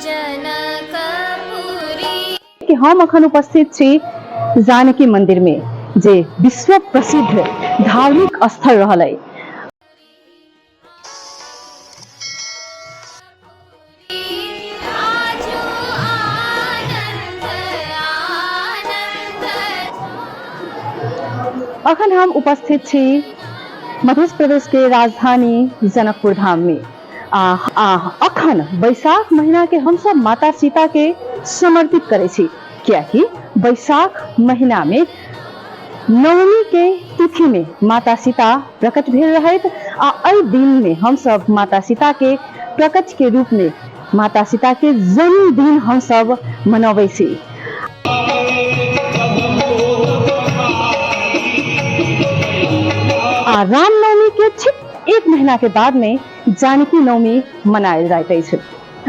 जनकपुरी। कि हम अखन उपस्थित छी जानकी मंदिर में, जे विश्व प्रसिद्ध धार्मिक स्थल रहल है। आजु आनन्द आनन्द। अखन हम उपस्थित छी मध्य प्रदेश के राजधानी जनकपुर धाम में। आ आ अखन बैसाख महीना के हमसब माता सीता के समर्पित करै छी, कियाकि बैसाख महीना में नवमी के तिथि में माता सीता प्रकट भेल रहैत आ एहि दिन में हमसब माता सीता के प्रकट के रूप में माता सीता के जन्मदिन हमसब मनबै छी। आ रामनवमी के ठीक एक महीना के बाद में जानकी नवमी मनायल जाइत अछि।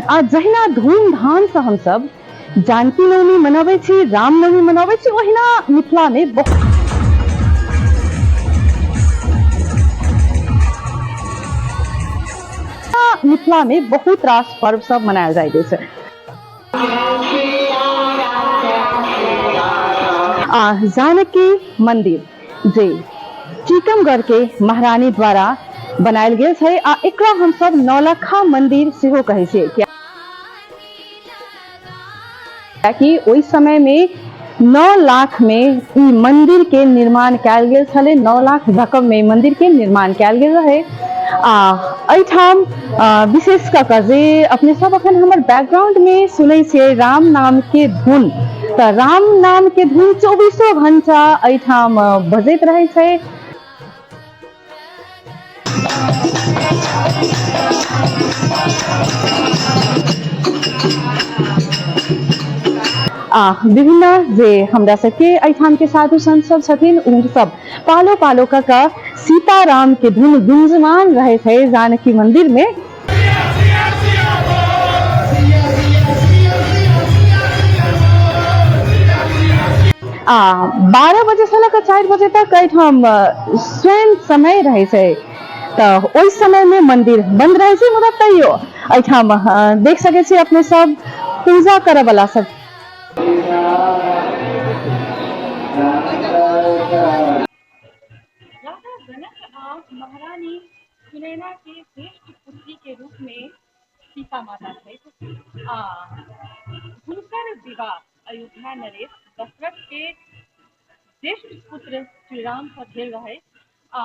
आ जहिना धूमधाम से हमसब जानकी नवमी मनबै छी, रामनवमी मनबै छी, ओहिना मिथिला में बहुत मिथिला में बहुत रास पर्व सब मनायल जाइत अछि। आ जानकी मंदिर जे टीकमगढ़ के महारानी द्वारा बनायल गेल छै आ एकरा हमसब नौलखा मंदिर सेहो कहै छियै, कियाकि ओहि समय में 9 लाख में ई मंदिर के निर्माण कयल गेल छलै। 9 लाख रकम में मंदिर के निर्माण कयल गेल रहे। आ एहिठाम विशेष कऽ कऽ जे अपने सब अखन हमर बैकग्राउंड में सुनै छियै राम नाम के धुन, तऽ राम नाम के धुन 24 घंटा एहिठाम बजैत रहै छै। आ विभिन्न जे हमरा सबके एहिठाम के साधु संत सब छथिन, ओ सब पालो पालो कऽ कऽ सीताराम के धुन गुंजमान रहै छै जानकी मंदिर में। आ 12 बजे से लऽ कऽ 4 बजे तक एहिठाम स्वयं समय रहै छै, तऽ ओहि समय में मंदिर बंद रहै छै, मुदा तैयो एहिठाम देख सकै छी अपने सब पूजा करऽ वाला सब। राजा जनक आ महारानी सुनैना के ज्येष्ठ पुत्री के रूप में सीता माता छथि आ हुनकर विवाह अयोध्या नरेश दशरथ के ज्येष्ठ पुत्र श्रीराम सँ भेल रहै। आ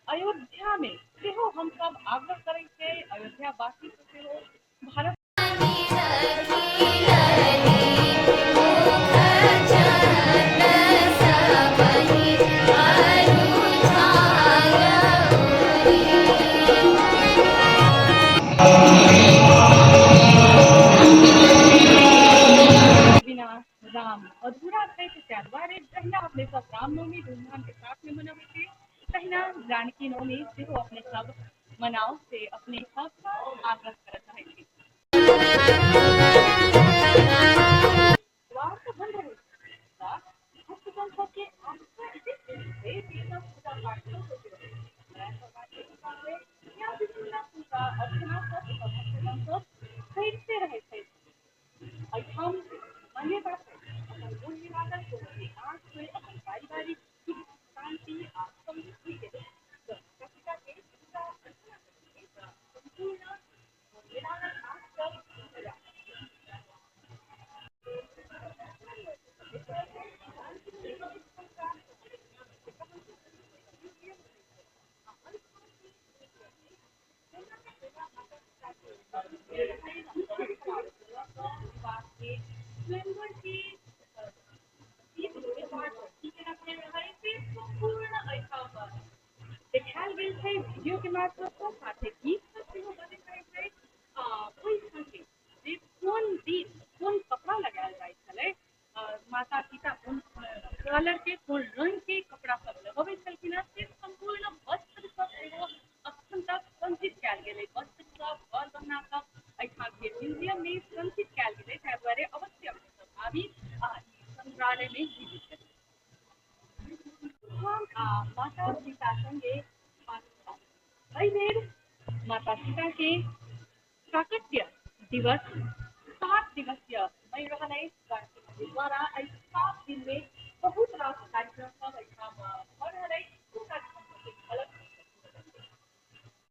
अयोध्या में सेहो हमसब आग्रह करै छियै अयोध्यावासी सँ सेहो भारत बिना राम अधूरा छै, ताहि दुआरे जहिना अपने सब रामनवमी धूमधाम के साथ में मनबै छी, तहिना जानकी नवमी सेहो अपने सब मनाउ से अपने सबसँ आग्रह करऽ चाहै छी। द्वार तऽ बंद रहै छै, मुदा भक्तजन सबके आस्था एतेक बेसी छै जे एतऽ पूजा पाठ सब होइत रहै छै। नारायण भगवान के पूजा होइ या विभिन्न पूजा अर्चना सब एतऽ भक्तजन सब करिते रहै छथि। एहिठाम मान्यता छै अपन मोनमे लागल कोनो भी आस होइ, अपन पारिवारिक सुख शान्ति आ समृद्धिके लेल जँ माता सीताके पूजा अर्चना करै छी तऽ सम्पूर्ण मोनमे लागल आस सब पूरा। देखायल गेल छै वीडियो के माध्यमसँ, साथे गीत सब सेहो बजैत रहै छै। आ ओहि संगे जे कोन दिन कोन कपड़ा लगायल जाइ छलै, माता सीता कोन कलर के कोन रंग के कपड़ा सब लगबै छलखिन हेँ, से सम्पूर्ण वस्त्र सब सेहो अखन तक संचित कयल गेलै। वस्त्र सब, गर गहना सब एहिठाम के म्यूजियम मे संचित कयल गेलै। ताहि दुआरे अवश्य अपने सब आबी आ ई संग्रहालय मे विजिट करी। हम आ माता सीता संगे एहि बेर माता सीता के प्राकट्य दिवस 7 दिवसीय मयूरहलै गणपति मन्दिर द्वारा एहि 7 दिन में